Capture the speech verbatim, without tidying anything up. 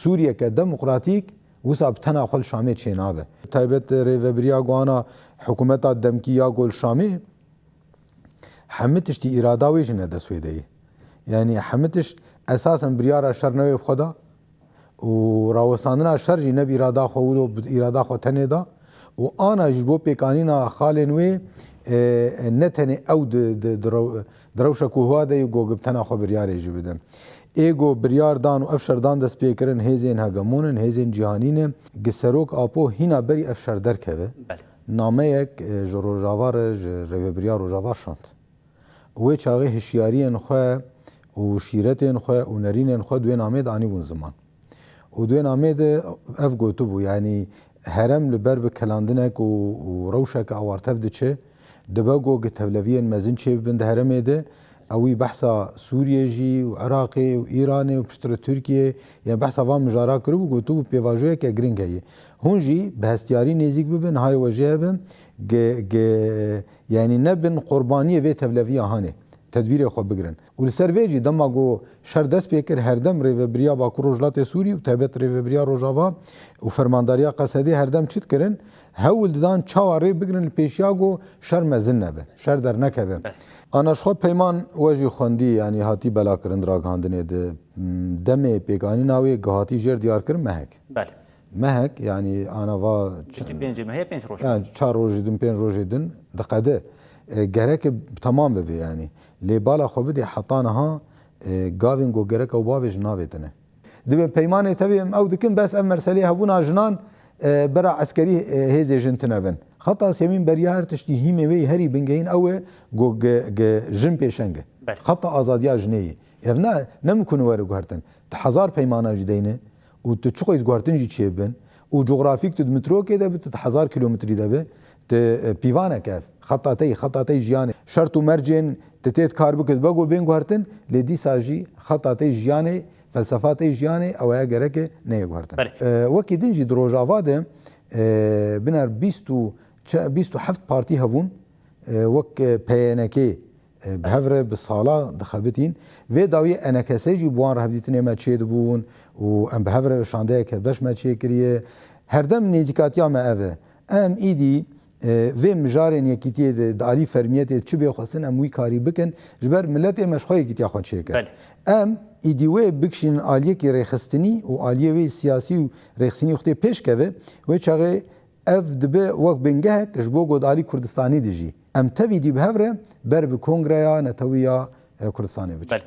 Sûriyeke demokratîk wisa bi tena xwe li Şamê çênabe. Taybet rêvebiriya ku ana hikûmeta demkî ya ku li Şamê, hemî tiştî îrada wê jî ne dest wê de ye. Yanî hemî tişt esasen biryara şer ne wê bi xwe da û rawestandina şer jî ne bi îrada xwe wilo, bi îrada xwe tenê da û ana jî bo pêkanîna xalên wê, e, ne tenê ew di, di, di rew-, di rewşa ku hûa de ye, go bi tena xwe biryarê jî bidin. Ê go biryar dan û ev şer dan dest pê kirin, hêzên hegemon in, hêzên cîhanî ne. Gi serok Apo hîna berî ev şer derkeve. Belê. Nameyek, e, ji Rojava re, ji rêvebiriya Rojava şand. Wê çaxê hişyariyên xwe û şîretên xwe û nerînên xwe di wê namê de anîbûn ziman. Û di wê namê de ev gotibû, yanî herem li ber bi kelandinek û, û rewşeke awartev diçe, dibe ku gi tevleviyên mezin çêbibin di heremê de, ewî behsa Sûriyê jî û Iraqê û Îranê û piştre Tirkiyê, yan behsa van mijara kiribû, gotibû pêvajoyeke giring heye. Hûn jî bi hestiyarî nêzîk bibin, niha yê we jê hebe, gi, gi, yanî nebin qurbaniyê vê tevleviya hanê. Tedbîrê xwe bigirin. Û li ser vê jî dema ku şer dest pê kir, herdem rêvebiriya Bakur Rojhilatê Sûrî û taybet rêvebiriya Rojava û fermandariya Qesedê herdem çi dikirin? Hewl didan çawa rê bigirin li pêşiya ku şer mezin nebe, şer dernekeve. Evet. Ana ji xwe peyman we jî xwendî, yanî hatî bela kirin di ragihandinê de, m, demê pêkanîna wê gihatî jêr diyar kirin mehek. Belê. Mehek, yanî ana va ç-, Bîst û pêncê mehê pênc roj. Yani çar rojî din, pênc rojî din diqede. E, gerek temam bibe yani. Lê bala xwe bidê heta niha, e, gavên ku gerek ew bavêjin navêtine. Dibe peymanê tevî em ew dikin, bes ev meseleyê hebûna jinan, e, bera eskerî, e, hêzê jin tune bin. Xeta sêmîn beriya her tiştî hîmê wê herî bingehîn ew e ku ge-, ge-, jin pêşeng e. Belê. Xeta azadiya jinê yê. Ev ne, ne mimkun were guhertin. Ti hezar peymana jî deyne û tu çiqo guhertin jî çêbin û cografîk tu di metrokê de bi, tu di hezar kilometrî de bi, tu, e, pîvanek ev. Xeta te yî, xeta te yî jiyanê. Şert û mercên tu tê kar bikit, bego bên guhertin, lê dîsa jî xeta te yî jiyanê, felsefa te yî jiyanê, ew aya gereke neyê guhertin. Belê. E, wekî din jî di Rojava de, e, biner bîst û çe-, bîst û heft partî hebûn, e, wek, e, P Y N K, e, bi hev re bi sala dixebitîn. Vê dawiyê E N K S jî bi wan re hevdîtinê me çêdibûn û em bi hev re şandeyek hevbeş me çêkiriye. Herdem nêzîkatiya me ev e. Em îdî, e, vê mijarên yekîtiyê de di alî fermiyetê çi bê xwestin em wî karî bikin, ji ber miletê me ji xwe yekîtiya xwe çêkir. Belê. Em îdî wê bikişînin aliyekî rêxistinî û aliyê wê siyasî û rêxistinî xwe tê pêş keve, wê çaxê ev dibe wek bingehek ji bo ku di alî Kurdistanî de jî em tevî dî bi hev re ber bi Kongreya Netewî ya, e, Kurdistanê biçin. Belê.